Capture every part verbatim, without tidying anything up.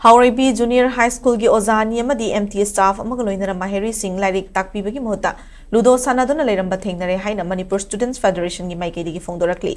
ꯍꯥꯎꯔꯩꯕꯤ junior ꯍꯥꯏ ꯁ꯭ꯀꯨꯜꯒꯤ ꯑꯣꯖꯥ ꯑꯅꯤ ꯑꯃꯗꯤ ꯑꯦꯝ ꯇꯤ ꯁ꯭ꯇꯥꯐ ꯑꯃꯒ ꯂꯣꯏꯅꯅ ꯃꯍꯩꯔꯣꯏꯁꯤꯡ ꯂꯥꯏꯔꯤꯛ ꯇꯥꯛꯄꯤꯕꯒꯤ ꯃꯍꯨꯠꯇ ꯂꯨꯗꯣ ꯁꯥꯟꯅꯗꯨꯅ ꯂꯩꯔꯝꯕ ꯊꯦꯡꯅꯔꯦ ꯍꯥꯏꯅ ꯃꯅꯤꯄꯨꯔ ꯁ꯭ꯇꯨꯗꯦꯟꯠꯁ ꯐꯦꯗꯔꯦꯁꯟꯒꯤ ꯃꯥꯏꯀꯩꯗꯒꯤ ꯐꯣꯡꯗꯣꯔꯛꯂꯤ꯫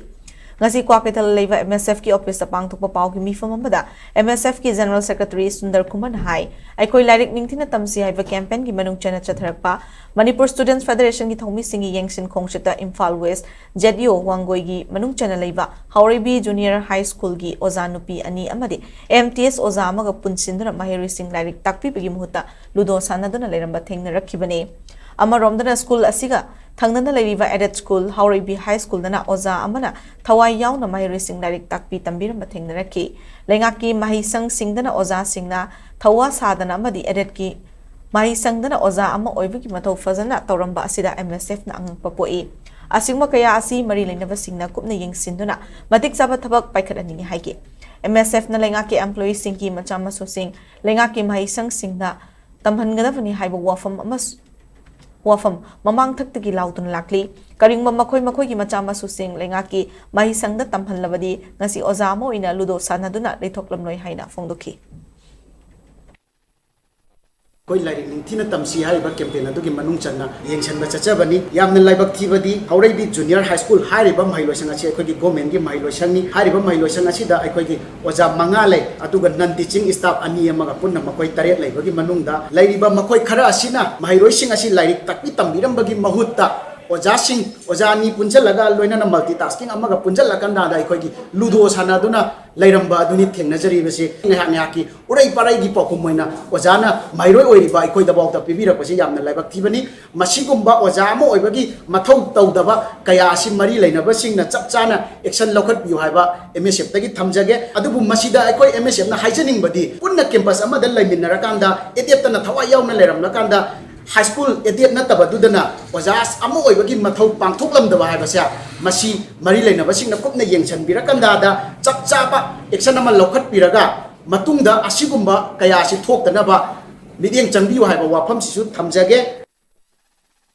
ꯉꯁꯤ ꯀ꯭ꯋꯥꯀꯩꯊꯦꯜ ꯂꯩꯕ ꯑꯦꯝ ꯑꯦꯁ ꯑꯦꯐꯀꯤ ꯑꯣꯐꯤꯁꯇ ꯄꯥꯡꯊꯣꯛꯄ ꯄꯥꯎꯒꯤ ꯃꯤꯐꯝ ꯑꯃꯗ ꯑꯦꯝ ꯑꯦꯁ ꯑꯦꯐꯀꯤ ꯖꯦꯅꯔꯦꯜ ꯁꯦꯀ꯭ꯔꯦꯇꯔꯤ ꯁꯨꯟꯗꯔ ꯀꯨꯃꯥꯔꯅ ꯍꯥꯏ, ꯑꯩꯈꯣꯏ ꯂꯥꯏꯔꯤꯛ ꯅꯤꯡꯊꯤꯅ ꯇꯝꯁꯤ ꯍꯥꯏꯕ ꯀꯦꯝꯄꯦꯟꯒꯤ ꯃꯅꯨꯡ ꯆꯟꯅ ꯆꯠꯊꯔꯛꯄ ꯃꯅꯤꯄꯨꯔ ꯁ꯭ꯇꯨꯗꯦꯟꯠꯁ ꯐꯦꯗꯔꯦꯁꯟꯒꯤ ꯊꯧꯃꯤꯁꯤꯡꯒꯤ ꯌꯦꯡꯁꯤꯟ ꯈꯣꯡꯆꯠꯇ ꯏꯝꯐꯥꯜ ꯋꯦꯁ ꯖꯦꯠ ꯏ ꯑꯣ ꯋꯥꯡꯒꯣꯏꯒꯤ ꯃꯅꯨꯡ ꯆꯟꯅ ꯂꯩꯕ ꯍꯥꯎꯔꯩꯕꯤ ꯖꯨꯅꯤꯌꯔ ꯍꯥꯏ ꯁ꯭ꯀꯨꯜꯒꯤ ꯑꯣꯖꯥ ꯅꯨꯄꯤ ꯑꯅꯤ ꯑꯃꯗꯤ ꯑꯦꯝ ꯇꯤ ꯑꯦꯁ ꯑꯣꯖꯥ ꯑꯃꯒ ꯄꯨꯟꯁꯤꯟꯗꯨꯅ ꯃꯍꯩꯔꯣꯏꯁꯤꯡ ꯂꯥꯏꯔꯤꯛ ꯇꯥꯛꯄꯤꯕꯒꯤ ꯃꯍꯨꯠꯇ ꯂꯨꯗꯣ ꯁꯥꯟꯅꯗꯨꯅ ꯂꯩꯔꯝꯕ ꯊꯦꯡꯅꯔꯛꯈꯤꯕꯅꯤ꯫ ꯑꯃꯔꯣꯝꯗꯅ ꯁ꯭ꯀꯨꯜ ꯑꯁꯤꯒ ꯊꯪꯅꯅ ꯂꯩꯔꯤꯕ ꯑꯦꯗꯦꯗ ꯁ꯭ꯀꯨꯜ ꯍꯥꯎꯔꯩꯕꯤ ꯍꯥꯏ ꯁ꯭ꯀꯨꯜꯗꯅ ꯑꯣꯖꯥ ꯑꯃꯅ ꯊꯋꯥꯏ ꯌꯥꯎꯅ ꯃꯍꯩꯔꯣꯏꯁꯤꯡ ꯂꯥꯏꯔꯤꯛ ꯇꯥꯛꯄꯤ ꯇꯝꯕꯤꯔꯝꯕ ꯊꯦꯡꯅꯔꯛꯈꯤ꯫ ꯂꯩꯉꯥꯛꯀꯤ ꯃꯍꯩꯁꯪꯁꯤꯡꯗꯅ ꯑꯣꯖꯥꯁꯤꯡꯅ ꯊꯧꯋꯥ ꯁꯥꯗꯅ ꯑꯃꯗꯤ ꯑꯦꯗꯦꯗꯀꯤ ꯃꯍꯩꯁꯪꯗꯅ ꯑꯣꯖꯥ ꯑꯃ ꯑꯣꯏꯕꯒꯤ ꯃꯊꯧ ꯐꯖꯅ ꯇꯧꯔꯝꯕ ꯑꯁꯤꯗ ꯑꯦꯝ ꯑꯦꯁ ꯑꯦꯐꯅ ꯑꯉꯛꯄ ꯄꯣꯛꯏ꯫ ꯑꯁꯤꯒꯨꯝꯕ ꯀꯌꯥ ꯑꯁꯤ ꯃꯔꯤ ꯂꯩꯅꯕꯁꯤꯡꯅ ꯀꯨꯞꯅ ꯌꯦꯡꯁꯤꯟꯗꯨꯅ ꯃꯇꯤꯛ ꯆꯥꯕ ꯊꯕꯛ ꯄꯥꯏꯈꯠꯍꯟꯅꯤꯡꯏ ꯍꯥꯏꯈꯤ꯫ ꯑꯦꯝ ꯑꯦꯁ ꯑꯦꯐꯅ ꯂꯩꯉꯥꯛꯀꯤ ꯑꯦꯝꯄ꯭ꯂꯣꯌꯤꯁꯤꯡꯒꯤ ꯃꯆꯥ ꯃꯁꯨꯁꯤꯡ ꯂꯩꯉꯥꯛꯀꯤ ꯃꯍꯩꯁꯪꯁꯤꯡꯗ ꯇꯝꯍꯟꯒꯗꯕꯅꯤ ꯍꯥꯏꯕ ꯋꯥꯐꯝ ꯑꯃꯁꯨ ꯋꯥꯐꯝ ꯃꯃꯥꯡ ꯊꯛꯇꯒꯤ ꯂꯥꯎꯗꯨꯅ ꯂꯥꯛꯂꯤ꯫ ꯀꯔꯤꯒꯨꯝꯕ ꯃꯈꯣꯏ ꯃꯈꯣꯏꯒꯤ ꯃꯆꯥ ꯃꯁꯨꯁꯤꯡ ꯂꯩꯉꯥꯛꯀꯤ ꯃꯍꯩꯁꯪꯗ ꯇꯝꯍꯜꯂꯕꯗꯤ ꯉꯁꯤ ꯑꯣꯖꯥ ꯑꯃ ꯑꯣꯏꯅ ꯂꯨꯗꯣ ꯁꯥꯟꯅꯗꯨꯅ ꯂꯩꯊꯣꯛꯂꯝꯂꯣꯏ ꯍꯥꯏꯅ ꯐꯣꯡꯗꯣꯛꯈꯤ꯫ ꯑꯩꯈꯣꯏ ꯂꯥꯏꯔꯤꯛ ꯅꯤꯡꯊꯤꯅ ꯇꯝꯁꯤ ꯍꯥꯏꯔꯤꯕ ꯀꯦꯝꯄꯦꯟ ꯑꯗꯨꯒꯤ ꯃꯅꯨꯡ ꯆꯟꯅ ꯌꯦꯡꯁꯤꯟꯕ ꯆꯠꯆꯕꯅꯤ꯫ ꯌꯥꯝꯅ ꯂꯥꯏꯕꯛ ꯊꯤꯕꯗꯤ ꯍꯥꯎꯔꯩꯕꯤ ꯖꯨꯅꯤꯌꯔ ꯍꯥꯏ ꯁ꯭ꯀꯨꯜ ꯍꯥꯏꯔꯤꯕ ꯃꯍꯩꯂꯣꯏꯁꯪ ꯑꯁꯤ ꯑꯩꯈꯣꯏꯒꯤ ꯒꯣꯔꯃꯦꯟꯒꯤ ꯃꯍꯩꯂꯣꯏꯁꯪꯅꯤ꯫ ꯍꯥꯏꯔꯤꯕ ꯃꯍꯩꯂꯣꯏꯁꯪ ꯑꯁꯤꯗ ꯑꯩꯈꯣꯏꯒꯤ ꯑꯣꯖꯥ ꯃꯉꯥ ꯂꯩ, ꯑꯗꯨꯒ ꯅꯟ ꯇꯤꯆꯤꯡ ꯁ꯭ꯇꯥꯐ ꯑꯅꯤ ꯑꯃꯒ ꯄꯨꯟꯅ ꯃꯈꯣꯏ ꯇꯔꯦꯠ ꯂꯩꯕꯒꯤ ꯃꯅꯨꯡꯗ ꯂꯩꯔꯤꯕ ꯃꯈꯣꯏ ꯈꯔ ꯑꯁꯤꯅ ꯃꯍꯩꯔꯣꯏꯁꯤꯡ ꯑꯁꯤ ꯂꯥꯏꯔꯤꯛ ꯇꯥꯛꯄꯤ ꯇꯝꯕꯤꯔꯝꯕꯒꯤ ꯃꯍꯨꯠꯇ ꯑꯣꯖꯥꯁꯤꯡ, ꯑꯣꯖꯥ ꯑꯅꯤ ꯄꯨꯟꯁꯤꯜꯂꯒ ꯂꯣꯏꯅꯅ ꯃꯜꯇꯤ ꯇꯥꯁꯀꯤꯡ ꯑꯃꯒ ꯄꯨꯟꯁꯤꯜꯂꯀꯥꯟꯗ ꯑꯩꯈꯣꯏꯒꯤ ꯂꯨꯗꯣ ꯁꯥꯟꯅꯗꯨꯅ ꯂꯩꯔꯝꯕ ꯑꯗꯨꯅꯤ ꯊꯦꯡꯅꯖꯔꯤꯕꯁꯤ꯫ ꯉꯥꯏꯍꯥꯛ ꯉꯥꯏꯍꯥꯛꯀꯤ ꯎꯔꯩ ꯄꯥꯔꯩꯒꯤ ꯄꯥꯎꯈꯨꯝ ꯑꯣꯏꯅ ꯑꯣꯖꯥꯅ ꯃꯍꯩꯔꯣꯏ ꯑꯣꯏꯔꯤꯕ ꯑꯩꯈꯣꯏꯗꯐꯥꯎꯗ ꯄꯤꯕꯤꯔꯛꯄꯁꯤ ꯌꯥꯝꯅ ꯂꯥꯏꯕꯛ ꯊꯤꯕꯅꯤ꯫ ꯃꯁꯤꯒꯨꯝꯕ ꯑꯣꯖꯥ ꯑꯃ ꯑꯣꯏꯕꯒꯤ ꯃꯊꯧ ꯇꯧꯗꯕ ꯀꯌꯥ ꯑꯁꯤ ꯃꯔꯤ ꯂꯩꯅꯕꯁꯤꯡꯅ ꯆꯞ ꯆꯥꯅ ꯑꯦꯛꯁꯟ ꯂꯧꯈꯠꯄꯤꯌꯨ ꯍꯥꯏꯕ ꯑꯦꯝ ꯑꯦꯁ ꯑꯦꯐꯇꯒꯤ ꯊꯝꯖꯒꯦ꯫ ꯑꯗꯨꯕꯨ ꯃꯁꯤꯗ ꯑꯩꯈꯣꯏ ꯑꯦꯝ ꯑꯦꯁ ꯑꯦꯐꯅ ꯍꯥꯏꯖꯅꯤꯡꯕꯗꯤ, ꯄꯨꯟꯅ ꯀꯦꯝꯄꯁ ꯑꯃꯗ ꯂꯩꯃꯤꯟꯅꯔꯀꯥꯟꯗ, ꯑꯦꯗꯦꯠꯇꯅ ꯊꯋꯥꯏ ꯌꯥꯎꯅ ꯂꯩꯔꯝꯂꯀꯥꯟꯗ, ꯍꯥꯏ ꯁ꯭ꯀꯨꯜ ꯑꯦꯗꯦꯠ ꯅꯠꯇꯕꯗꯨꯗꯅ ꯑꯣꯖꯥ ꯑꯃ ꯑꯣꯏꯕꯒꯤ ꯃꯊꯧ ꯄꯥꯡꯊꯣꯛꯂꯝꯗꯕ ꯍꯥꯏꯕꯁꯦ, ꯃꯁꯤ ꯃꯔꯤ ꯂꯩꯅꯕꯁꯤꯡꯅ ꯀꯨꯞꯅ ꯌꯦꯡꯁꯤꯟꯕꯤꯔꯀꯥꯟꯗ ꯆꯞ ꯆꯥꯕ ꯑꯦꯛꯁꯟ ꯑꯃ ꯂꯧꯈꯠꯄꯤꯔꯒ ꯃꯇꯨꯡꯗ ꯑꯁꯤꯒꯨꯝꯕ ꯀꯌꯥ ꯑꯁꯤ ꯊꯣꯛꯇꯅꯕ ꯃꯤꯠꯌꯦꯡ ꯆꯪꯕꯤꯌꯨ ꯍꯥꯏꯕ ꯋꯥꯐꯝꯁꯤꯁꯨ ꯊꯝꯖꯒꯦ꯫